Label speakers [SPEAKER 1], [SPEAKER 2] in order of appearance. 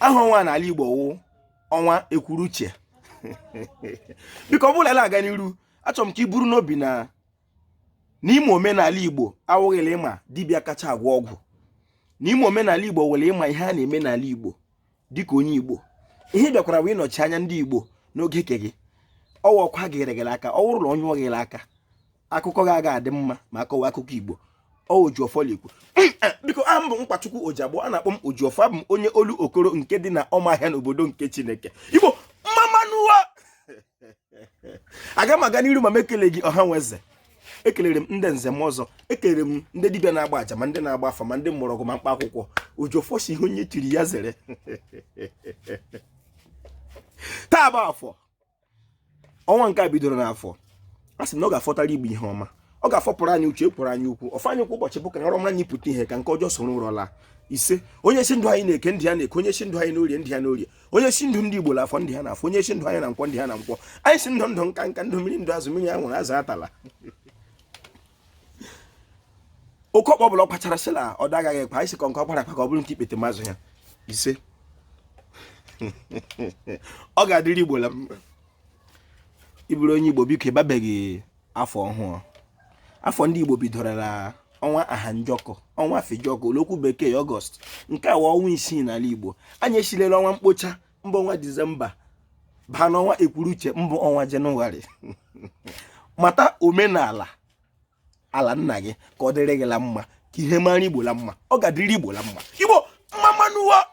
[SPEAKER 1] Aha ọnwa n'ala Igbo wụ ọnwa ekwuruche. Biko, ọ bụla aga n'iru, achọrọ m ka i buru n'obi na n'ime omenala Igbo awụghịla ịma dibịa kacha agwọ ọgwụ. N'ime omenala Igbo were ịma ihe a na-eme n'ala Igbo dịka onye Igbo. Ihe bịakwara wee nọchi anya ndị Igbo n'oge ke gị. Ọwa ọkwa gịrị gị aka, ọ wụrụ na ọnyụọ gị aka, akụkọ gị aga adị mma ma akọwa akụkọ Igbo. Ọ Ojiọfọ na-ekwu. Biko, aha m bụ Nkwachukwu Ojiagbọ, a na-akpọ m Ojiọfọ. Abụ m onye olu okoro nke dị na Ọmahịa n'obodo nke Chineke. Igbo mma mma nụ o! Aga m aga n'iru ma m ekele gị ọha nwe eze. Ekelere m ndị nze m ọzọ, ekelere m ndị dibịa na-agba aja, ma ndị na-agba afa, ma ndị mgbọrọgwụ, ma mkpa akwụkwọ. Ojiọfọ si ihe onye tiri ya zere. Taa bụ afọ. Ọnwa nke a bidoro n'afọ. A sị na ọ ga-afọtara Igbo ihe ọma, ọ ga-afọpụrụ anyị uche, ekwuru anyị ukwu ọfọ anyị kwa ụbọchị bụ ka nrọ anyị pụta ihe, ka nke ọjọọ soro ụrọ laa. Ise. Onye si ndụ anyị na-eke, ndị ya na-eke. Onye si ndụ anyị n'orie, ndị ya n'orie. Onye si ndụ ndị Igbo n'afọ, ndị ha n'afọ. Onye si ndụ anyị na nkwọ, ndị ha na nkwọ. Anyị si ndụ ndụ, nka nka, ndụ mmiri, ndụ azụ mmiri, anwụrụ azụ atala, oke ọkpọ ọbụla ọ kwachara sị na ọ dagaghị ekwe. Anyị sị ka nke ọ kwara akwa ka ọ bụrụ nke ikpete mazụ ya. Ise. Ọ ga-adịrị Igbo la mma. Ị bụrụ onye Igbo, biko, ịbabeghị afọ ọhụụ. Afọ ndị Igbo bidoro na ọnwa ahanjọkọ, ọnwa afịjọkọ, n'okwu bekee Ọgọst. Nke a ọnwa isii n'ala Igbo. Anyị esilela ọnwa mkpocha mbụ, ọnwa Disemba, baa n'ọnwa ekwuruche mbụ, ọnwa Jenụwarị. Mata omenala ala nna gị ka ọ dịrị gị la mma, ka ihe mara Igbo la mma. Ọ ga-adịrị Igbo la mma. Igbo mma mma nụ o!